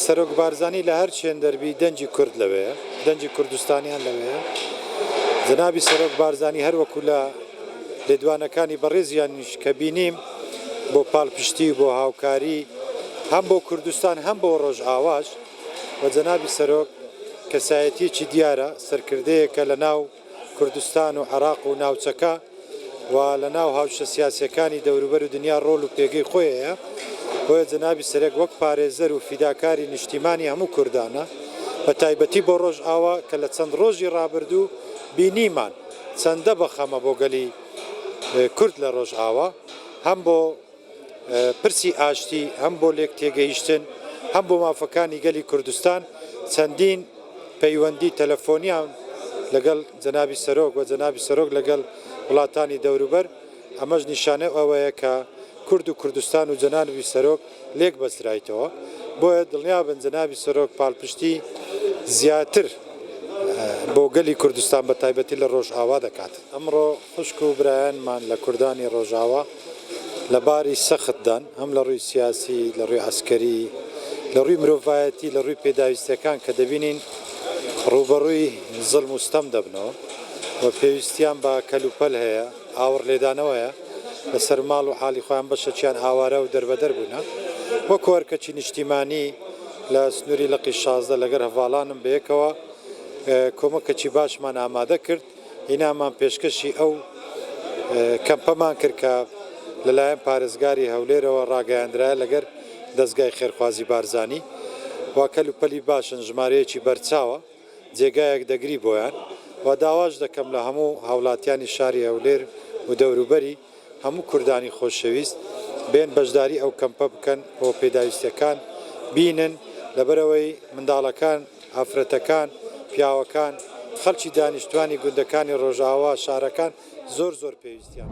سەرۆک بارزانی لە هەر چێن دەربی دەنگی کورد لەوێیە، دەنگی کوردستانیان لەوێیە. جەنابی سەرۆک بارزانی هەر وەکو لە لێدوانەکانی بەڕێزیانیش کە بینیم بۆ پاڵپشتی و بۆ هاوکاری هەم بۆ کوردستان هەم بۆ ڕۆژئاواش و جەنابی سەرۆک کەسایەتیەکی دیارە، سەرکردەیەکە لە ناو کوردستان و عێراق و ناوچەکە و لە ناو هاوشە سیاسیەکانی دەوروبەر و دنیا ڕۆل و پێگەی خۆی هەیە، بۆیە جەنابی سەرەک وەک پارێزەر و فیداکاری نیشتیمانی هەموو کوردانە بە تایبەتی بۆ ڕۆژئاوا کە لە چەند ڕۆژی ڕابردوو بینیمان چەندە بە خەمە بۆ گەلی کورد لە ڕۆژئاوا هەم بۆ پرسی ئاشتی، هەم بۆ لێک تێگەیشتن، هەم بۆ مافەکانی گەلی کوردستان چەندین پەیوەندی تەلەفۆنیان لەگەڵ جەنابی سەرۆک و جەنابی سەرۆک لەگەڵ وڵاتانی دەوروبەر، ئەمەش نیشانەی ئەوەیە کە کورد و کوردستان و جەنانبی سەرۆک لێک بەسترایتەوە، بۆیە دڵنیابن جەنابی سەرۆک پاڵپشتی زیاتر بۆ گەلی کوردستان بەتایبەتی لە ڕۆژئاوا دەکات. ئەمڕۆ خوشک و برایانمان لە کوردانی ڕۆژاوا لە باری سەختدان، هەم لە ڕووی سیاسی، لە ڕووی عەسکەری، لە ڕووی مرۆڤایەتی، لە ڕووی پێداویستیەکان کە دەبینین ڕووبەڕووی زوڵم و ستەم دەبنەوە و پێویستیان بە کەلوپەل هەیە، ئاوڕ لێدانەوەیە لە سەر ماڵ و حاڵی خۆیان، بەشەکیان ئاوارە و دەربەدەر بوونە. وەکو ئەرکەکی نیشتیمانی لە سنووری لقی 16 لەگەر هەڤاڵانم بەیەکەوە کۆمەکەکی باشمان ئامادە کرد. هینامان پێشکەشی ئەو کەمپەمان کرد کە لەلایەن پارێزگاری هەولێرەوە ڕاگەیاندرایە لەگەر دەزگای خێرخوازی بارزانی و کەلوپەلی باشن ژمارەیەکی بەرچاوە جێگایەک دەگری بۆیان و داواش دەکەم لە هەموو هاوڵاتیانی شاری هەولێر و دەوروبەری هەموو کوردانی خۆشەویست بێن بەشداری ئەو کەمپە بکەن و پێداویستیەکان بینن لەبەرئەوەی منداڵەکان، ئافرەتەکان، پیاوەکان، خەڵکی دانیشتوانی گوندەکانی ڕۆژئاوا، شارەکان زۆر زۆر پێویستیان.